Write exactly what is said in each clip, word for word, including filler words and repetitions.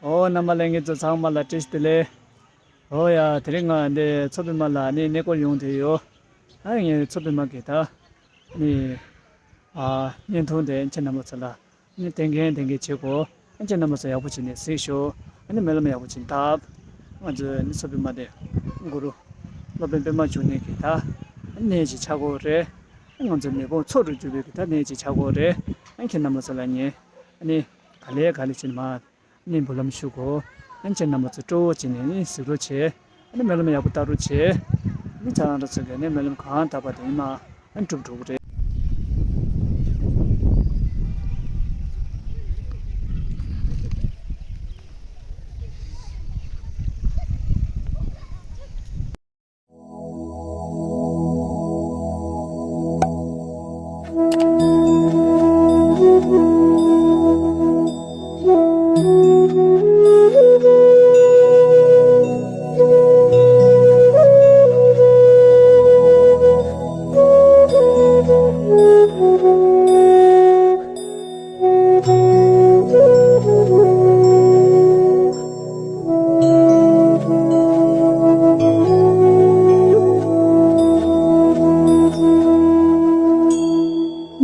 ཨོ་རྣམ་པ་ལྷན་རྒྱས་ཚོ་ཚང་མ་ལ་བཀྲ་ཤིས་བདེ་ལེགས། ཨོ་ཡ་དེ་རིང་ང་འདི་མཚོ་པདྨ་ལ་ནི་གནས་སྐོར་ཡོང་དེ་ཡོད། ཨ་ངའི་མཚོ་པདྨ་གི་ད་ནི་ཨ་བརྙན་ཐུང་དེ་ཁྱེད་རྣམ་པ་ཚོ་ལ་ནི་དེང་གིན་དེང་གིན་བྱེད་དགོས། ཨ་ཁྱེད་རྣམ་པ་ཚོ་ཡག་པོ་བྱས་ནས་གཟིགས་ཤོག་ཨ་ནི་སྨོན་ལམ་ཡག་པོ་བྱས་ནས་བཏབ། ང་ཚོའི་ནི་མཚོ་པདྨ་དེ་གུ་རུ་སློབ་དཔོན་པདྨ་འབྱུང་གནས་ཀྱི་ད་གནས་ཅིག་ཆགས་ཀྱི་ཡོད་རེད། ང་ཚོའི་མེས་པོ་མཚོ་རུ་གྱུར་པའི་གི་ད་གནས་ཅིག་ཆགས་ཀྱི་ཡོད་རེད། ཨ་ཁྱེད་རྣམ་པ་ཚོ་ལ་ངས་ཨ་ནི་ག་ལེ་ག་ལེ་བྱས་ནས་མར་ནི་འབུལ་ལམ་ཞུ་དགོས། ཨ་ནི་ཁྱེད་རྣམ་པ་ཚོ་སྤྲོ་བོ་བྱས་ནས་ནི་གཟིགས་རོགས་བྱེད། ཨ་ནི་སྨོན་ལམ་ཡག་པོ་བཏབ་རོགས་བྱེད། ཨ་ནི་ཁྱེད་རང་ཚོ་གིས་ནི་སྨོན་ལམ་གང་བཏབ་པ་དེ་ཡིན་ན་ཨ་ནི་འགྲུབ་འགྲོ་གི་རེད།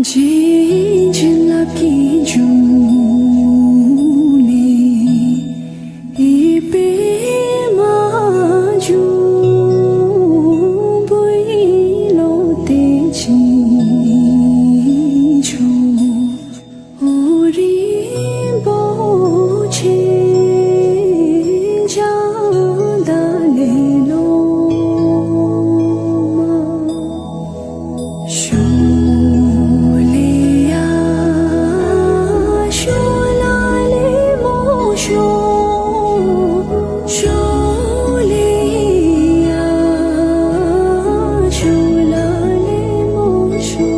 བྱིན་གྱིས་བརླབས་ཀྱི་འབྱུང་གནས། ཨི་པདྨ་འབྱུང་པོའི་ལོ་དེ་ཅི་འབྱུང་། ཨོ་རིན་པོ་ཆེ་ལྕགས་ཐག་ལས་ལོ་མ། ཤོ་ལེ་ཡ། ཤོ་ལ་ལེ་མོ་ཤོ། ཤོ་ལེ་ཡ། ཤོ་ལ་ལེ་མོ་ཤོ།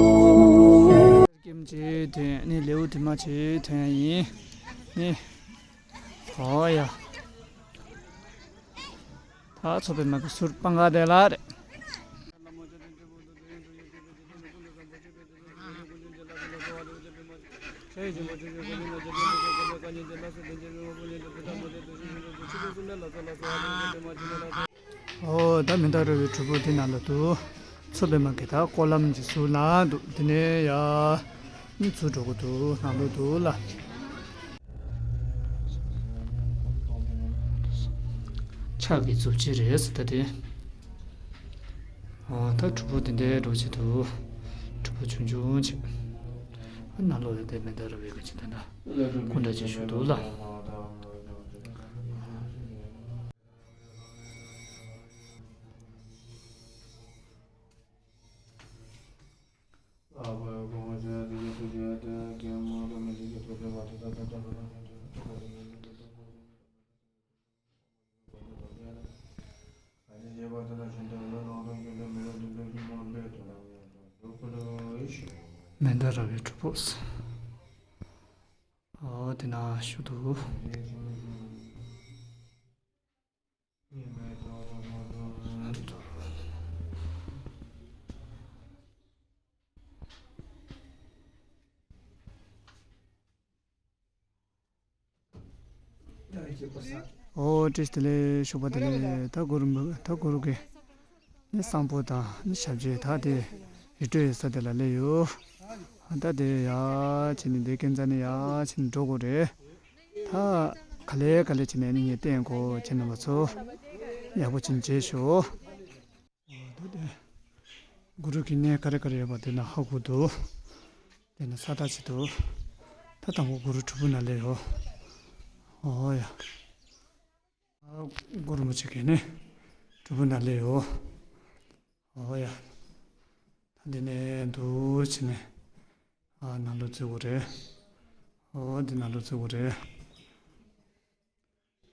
སྐྱེམས་ཅིག་ཐོན་ནི་ལེའུ་དུ་མ་ཅིག་ཐོན་ཡིན་ནི། ཨོ་ཡ། ད་མཚོ་པདྨ་གི་ཟུར་སྤང་ཁ་དེ་ལ་རེད། ཨོ་ད་མནྡ་ར་བའི་གྲུ་གུ་དེ་ནང་ལ་འདུག་མཚོ་པདྨ་གི་ད་སྐོར་ལམ་གྱི་ཟུར་ལ་འདུག་དེ་ནས་ཡ་ནི་ཚུར་འགྲོ་གི་འདུག་ནང་ལོགས་འདུག་ལ། ཕྱག་གི་མཛུབ་ཅིག་རེད་ཟེར་ད་དེ། ཨོ་ད་གྲུ་གུ་དེ་འདྲའི་འགྲོ་བྱེད་འདུག་གྲུ་གུ་ཆུང་ཆུང་ཅིག་ཨ་ནང་ལོགས་ལ་དེ་མནྡ་ར་བའི་གི་ཅིག་དེ་འདྲ་སྐུ་འདྲ་ཅིག་བཞུགས་འདུག་ལ། མནྡ་ར་བའི་གྲུ་གུ། ཨོ་དེ་ན་བཞུགས་འདུག་ཨོ་བཀྲ་ཤིས་བདེ་ལེགས། ཞོགས་པ་བདེ་ལེགས། ད་གུ་རུ་མ་ད་གུ་རུ་གི་ནི་གསང་ཕུག་དང་ནི་ཞབས་རྗེས་ད་དེ་རི་ཁྲོད་ཡོད་ས་དེ་ལ་སླེབས་ཡོད། ད་དེ་ཡ་ཕྱིན་ནི་དེ་ཀན་ཙ་ནི་ཡ་ཕྱིན་འགྲོ་དགོས་རེད། ད་ག་ལེ་ག་ལེ་བྱས་ནས་ནི་ངས་བསྟན་དགོས། ཁྱེད་རྣམ་པ་ཚོ་ཡག་པོ་ཅིག་མཇལ་ཤོག་ཨོ་ད་དེ་གུ་རུ་གི་གནས་ག་རེ་ག་རེ་ཡོད་པ་དེ་ན་ཧ་གོ་འདུག་དེ་ན་ས་ཐག་ཆེ་འདུག་ད་དང་པོ་གུ་རུ་གྲུ་གུ་ན་སླེབས་ཡོད། ཨོ་ཡ། ཨ་གུ་རུ་མ་ཅིག་གི་ནི་གྲུ་གུ་ན་སླེབས་ཡོད། ཨོ་ཡ། ད་འདི་ནས་འདུག་ཕྱིན་ནས་ཨ་ནང་ལོགས་འཛུལ་དགོས་རེད། ཨོ་འདི་ནང་ལོགས་འཛུལ་དགོས་རེད།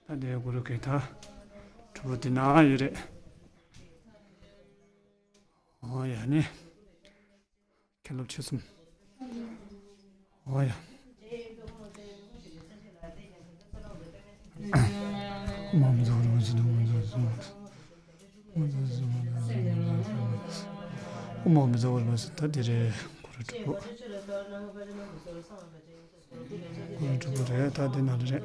ད་འདི་གུ་རུ་གི་ད་གྲུ་གུ་འདི་ན་ཡོད་རེད། ཨོ་ཡ་ནི། མཁན་སློབ་ཆོས་གསུམ། ཨོ་ཡ། ད་འདི་རེད་གུ་རུ་གྲུ་གུ། གུ་རུ་གྲུ་གུ་རེད། ད་འདི་ནང་ལ་རེད།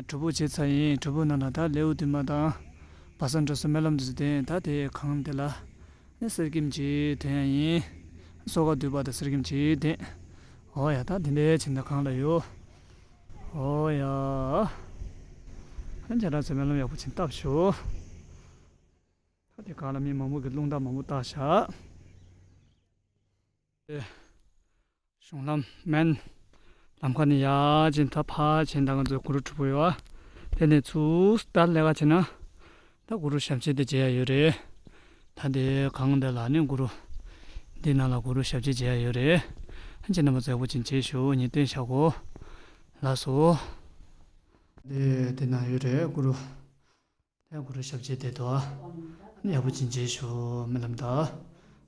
ཡ་སྒྲུབ་ཕུག་བྱས་ཚར་ཡིན། སྒྲུབ་ཕུག་ནང་ལ་ད་ལེའུ་བདུན་མ་དང་བ་སངས་སྒྲོལ་སོགས་སྨོན་ལམ་དེ་ཚོ་བཏོན། ད་དེ་གང་དེ་ལ་ནི་གསེར་སྐྱེམས་ཅིག་འདོན་ཡ་ཡིན། གསོལ་ཁ་འདེབས་པ་དང་གསེར་སྐྱེམས་ཅིག་འདོན། འོ་ཡ། ད་དེ་འདྲའི་ཕྱིན་ད་གང་ལ་ཡོད། འོ་ཡ། ཨ་ཁྱེད་རང་ཚོས་སྨོན་ལམ་ཡག་པོ་ཅིག་བཏབ་ཤོག་ད་དེ་གང་ལ་མི་མང་པོ་གི་རླུང་རྟ་མང་པོ་བཏགས་བཞག་གཞུང་ལམ་མན། ལམ་ཁ་ནས་ཡར་ཕྱིན་ད་ཕར་ཕྱིན་ད་ང་ཚོའི་གུ་རུ་ཁྲི་པོ་ཡོད་ཨ། དེ་ནས་ཚུར་ད་ལས་ཀ་བྱས་ན་ད་གུ་རུ་ཞབས་རྗེས་དེ་མཇལ་ཡ་ཡོད་རེད། ད་དེ་གང་དེ་ལ་ནི་གུ་རུ་འདི་ནང་ལ་གུ་རུ་ཞབས་རྗེས་མཇལ་ཡ་ཡོད་རེད། ཨ་ཁྱེད་རྣམ་པ་ཚོ་ཡག་པོ་ཅིག་མཇལ་ཤོག་ཉེ་སྟོན་བཞག་གོ། ལགས་སོ། དེ་དེ་ན་ཡོད་རེད་གུ་རུ། དེ་གུ་རུ་ཞབས་རྗེས་དེ་དོ། ཡག་པོ་ཅིག་མཇལ་ཤོག་སྨོན་ལམ་ད།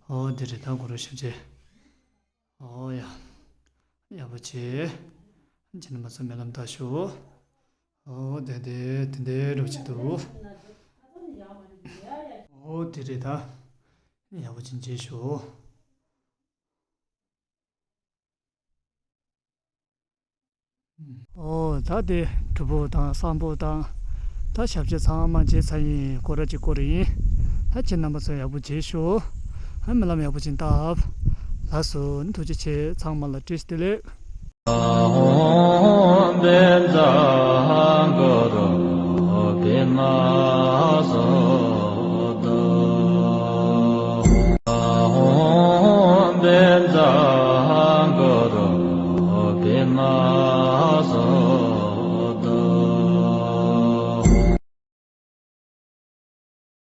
ཨོ་དེ་རེད་ད་གུ་རུ་ཞབས་རྗེས། ཨོ་ཡ། ཡག་པོ་བྱས། ཁྱེད་རྣམ་པ་ཚོ་སྨོན་ལམ་བཏབ་ཤོག་ཨོ་དེ་དེ་དེ་འདྲའི་རོགས་བྱེད་དུ། ཨོ་དེ་རེད་ད། ཡག་པོ་ཅིག་མཇལ་ཤོག་ཨོ་ད་དེ་སྒྲུབ་ཕུག་དང་གསང་ཕུག་དང་། ད་ཞབས་རྗེས་ཚང་མ་མཇལ་ཚར་ཡིན། སྐོར་ར་གཅིག་བསྐོར་ཡིན། ད་ཁྱེད་རྣམ་པ་ཚོ་ཡག་པོ་མཇལ་ཤོག་ཨ་སྨོན་ལམ་ཡག་པོ་ཅིག་བཏབ། ལགས་སོ། ཐུགས་རྗེ་ཆེ། ཚང་མ་ལ་བཀྲ་ཤིས་བདེ་ལེགས།